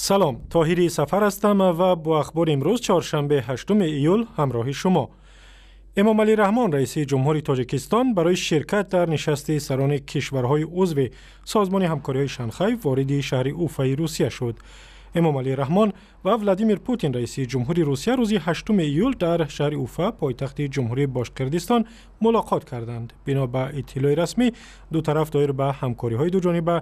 Салом, Тоҳири Сафар ҳастам ва бо ахбори имрӯз, чоршанбе, 8 июл, ҳамроҳи шумо. Эмомалӣ Раҳмон, раиси ҷумҳури Тоҷикистон, барои ширкат дар нишасти сарони кишварҳои узви Созмони ҳамкориҳои Шанхай вориди шаҳри Уфаи Русия шуд. Эмомалӣ Раҳмон ва Владимир Путин, раиси ҷумҳури Русия, рӯзи 8 июл дар шаҳри Уфа, пойтахти Ҷумҳурии Бошқирдистон, мулоқот карданд. Бино ба иттилои расмӣ, ду тараф доир ба ҳамкориҳои дуҷониба,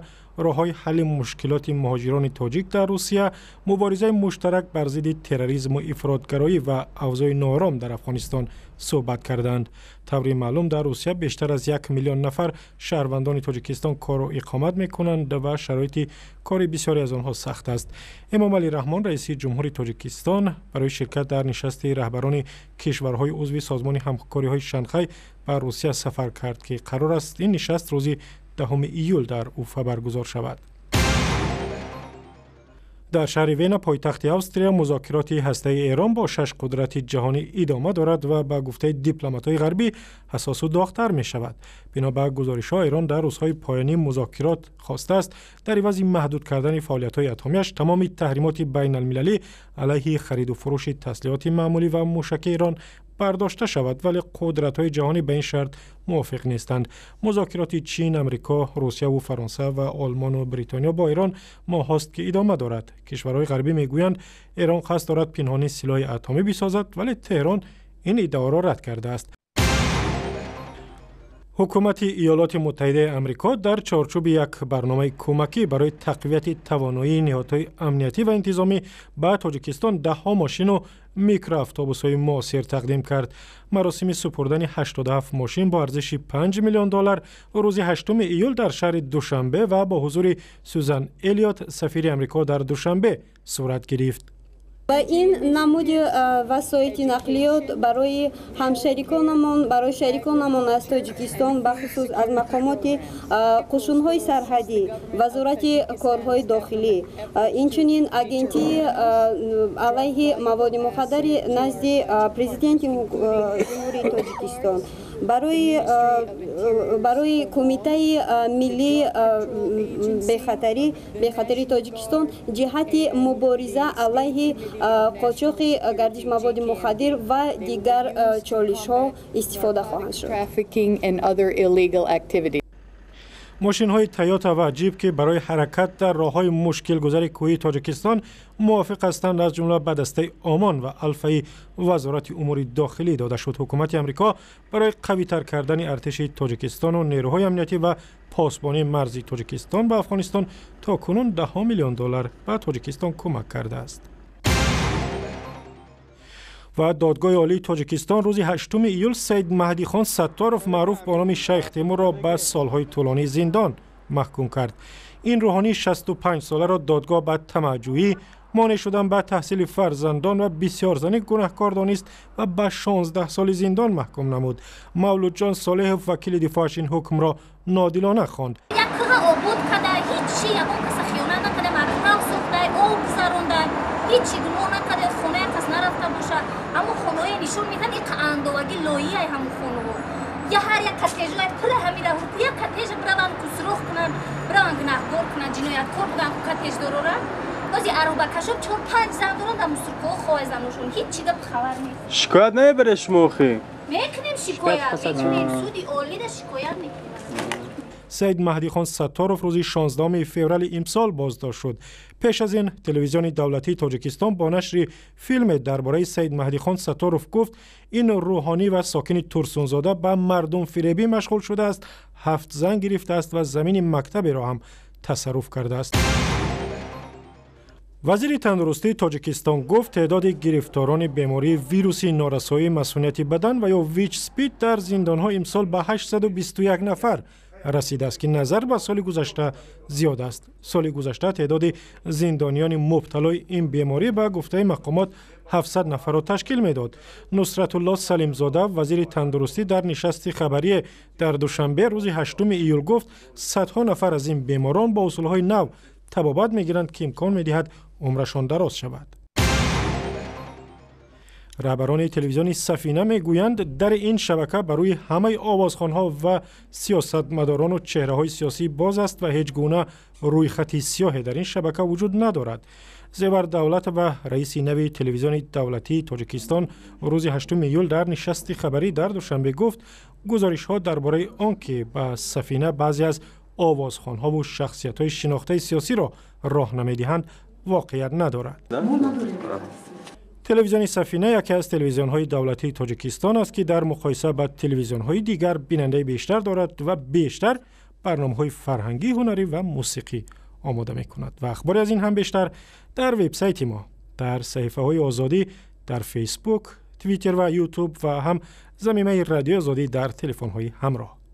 роҳҳои ҳалли мушкилоти муҳоҷирони тоҷик дар Русия, муборизаи муштарак бар зидди терроризму ифротгароӣ ва авзои ноором дар Афғонистон суҳбат карданд. Таври маълум, дар Русия бештар аз 1 миллион нафар шаҳрвандони Тоҷикистон кору иқомат мекунанд ва шароити кори бисёре аз онҳо сахт аст. Эмомалӣ Раҳмон, раиси ҷумҳури Тоҷикистон, барои ширкат дар нишасти раҳбарони кишварҳои узви Созмони ҳамкориҳои Шанхай ба Русия сафар кард, ки қарор аст ин нишаст рӯзи 10 июл дар Уфа баргузор шавад. Дар шаҳри Вена, пойтахти Австрия, музокироти ҳастаи Эрон бо шаш қудрати ҷаҳонӣ идома дорад ва ба гуфтаи дипломатҳои ғарбӣ ҳассосу доғтар мешавад. Бино ба гузоришҳо, Эрон дар рӯзҳои поёнии музокирот хостааст, дар ивази маҳдуд кардани фаъолиятҳои атомиаш тамоми таҳримоти байналмилалӣ алайҳи хариду фурӯши таслиҳоти маъмулӣ ва мушаки Эрон бардошта шавад, вале қудратҳои ҷаҳонӣ ба ин шарт мувофиқ нестанд. Музокироти Чин, Амрико, Русияву Фаронса ва Олмону Бритониё бо Эрон моҳҳост, ки идома дорад. Кишварҳои ғарбӣ мегӯянд, Эрон қасд дорад пинҳонӣ силоҳи атомӣ бисозад, вале Теҳрон ин иддаоро рад кардааст. Ҳукумати Иёлоти Муттаҳидаи Амрико дар чорчӯби як барномаи кӯмакӣ барои тақвияти тавоноии ниҳодҳои амниятӣ ва интизомӣ ба Тоҷикистон даҳҳо мошину микроавтобусҳои муосир тақдим кард. Маросими супурдани 87 мошин бо арзиши 5 миллион доллар рӯзи 8 июл дар шаҳри Душанбе ва бо ҳузури Сюзан Элиот, сафири Амрико дар Душанбе, сурат гирифт. Ва ин намуди васоити нақлиёт барои ҳамшариконамон, барои шариконамон аз Тоҷикистон, бахусус аз мақомоти қушунҳои сарҳадӣ, Вазорати корҳои дохилӣ, инчунин Агентии алайҳи маводи мухаддари назди Президенти Ҷумҳурии Тоҷикистон, барои Кумитаи миллии бехатарии Тоҷикистон ҷиҳати мубориза алайҳи қочоқи гардиши маводи мухаддир ва дигар чолишҳо истифода хоҳанд шуд. Мошинҳои Тойота ва Ҷип, ки барои ҳаракат дар роҳҳои мушкилгузари кӯҳии Тоҷикистон мувофиқ ҳастанд, аз ҷумла ба дастаи Омон ва Алфаи Вазорати умури дохилӣ дода шуд. Ҳукумати Амрико барои қавитар кардани артиши Тоҷикистону нерӯҳои амниятӣ ва посбонии марзи Тоҷикистон ба Афғонистон то кунун даҳҳо миллион доллар ба Тоҷикистон кӯмак кардааст. Ва Додгоҳи Олии Тоҷикистон рӯзи 8 июл Саид Маҳдихон Сатторов, маъруф бо номи Шайх Темурро, ба солҳои тӯлонии зиндон маҳкум кард. Ин рӯҳонии 65-соларо додгоҳ ба тамаъҷӯӣ, монеъ шудан ба таҳсили фарзандон ва бисёрзанӣ гунаҳкор донист ва ба 16 соли зиндон маҳкум намуд. Мавлудҷон Солеҳов, вакили дифоаш, ин ҳукмро нодилона хонд. Обод када, ҳичи ягон каса хиёнат накарда, мактаб сохтай, об гузарондай, ҳичи гуноҳ накарда, хонаи кас нарафта боша. Аммо хонаҳое нишон медиҳанд, иқа андовагӣ лоияи ҳамун хонаҳо. Я ҳар як коттежҳои пула ҳамира, як коттежа бираванд, кусрух кунанд, бираванд, гунаҳкор кунанд, ҷинояткор буганд коттеждорора. Бози аробакашо чор панҷ зан доранд, дар мусуркаҳо хоҳ заношон, ҳеҷ чи гап хабар нест. Шикоят намебаред шумо охи? Мекунем шикоят, мекунем, суди олида шикоят мекунем. Саид Маҳдихон Сатторов рӯзи 16 феврали имсол боздошт шуд. Пеш аз ин телевизиони давлатии Тоҷикистон бо нашри филме дар бораи Саид Маҳдихон Сатторов гуфт, ин рӯҳонӣ ва сокини Турсунзода ба мардумфиребӣ машғул шудааст, ҳафт зан гирифтааст ва замини мактаберо ҳам тасарруф кардааст. Вазири тандурустии Тоҷикистон гуфт, теъдоди гирифторони бемории вируси норасоии масунияти бадан ва ё ВИЧ СПИД дар зиндонҳо имсол ба 821 нафар расидааст, ки назар ба соли гузашта зиёд аст. Соли гузашта теъдоди зиндониёни мубталои ин беморӣ, ба гуфтаи мақомот, 700 нафарро ташкил медод. Нусратулло Салимзода, вазири тандурустӣ, дар нишасти хабарие дар Душанбе рӯзи 8 июл гуфт, садҳо нафар аз ин беморон бо усулҳои нав табобат мегиранд, ки имкон медиҳад умрашон дароз шавад. Раҳбарони телевизиони Сафина мегӯянд, дари ин шабака барои ҳамаи овозхонҳо ва сиёсатмадорону чеҳраҳои сиёсӣ боз аст ва ҳеҷ гуна рӯйхати сиёҳе дар ин шабака вуҷуд надорад. Зевар Давлатова, раиси нави телевизиони давлатии Тоҷикистон, рӯзи 8 июл дар нишасти хабарӣ дар Душанбе гуфт, гузоришҳо дар бораи он ки ба Сафина баъзе аз овозхонҳову шахсиятҳои шинохтаи сиёсиро роҳ намедиҳанд, воқеият надорад. Телевизиони Сафина яке аз телевизионҳои давлатии Тоҷикистон аст, ки дар муқоиса ба телевизионҳои дигар бинандаи бештар дорад ва бештар барномаҳои фарҳангӣ, ҳунарӣ ва мусиқӣ омода мекунад. Ва ахбори аз ин ҳам бештар дар вебсайти мо, дар саҳифаҳои Озодӣ дар Фейсбук, Твиттер ва Ютуб ва ҳам замимаи Радиои Озодӣ дар телефонҳои ҳамроҳ.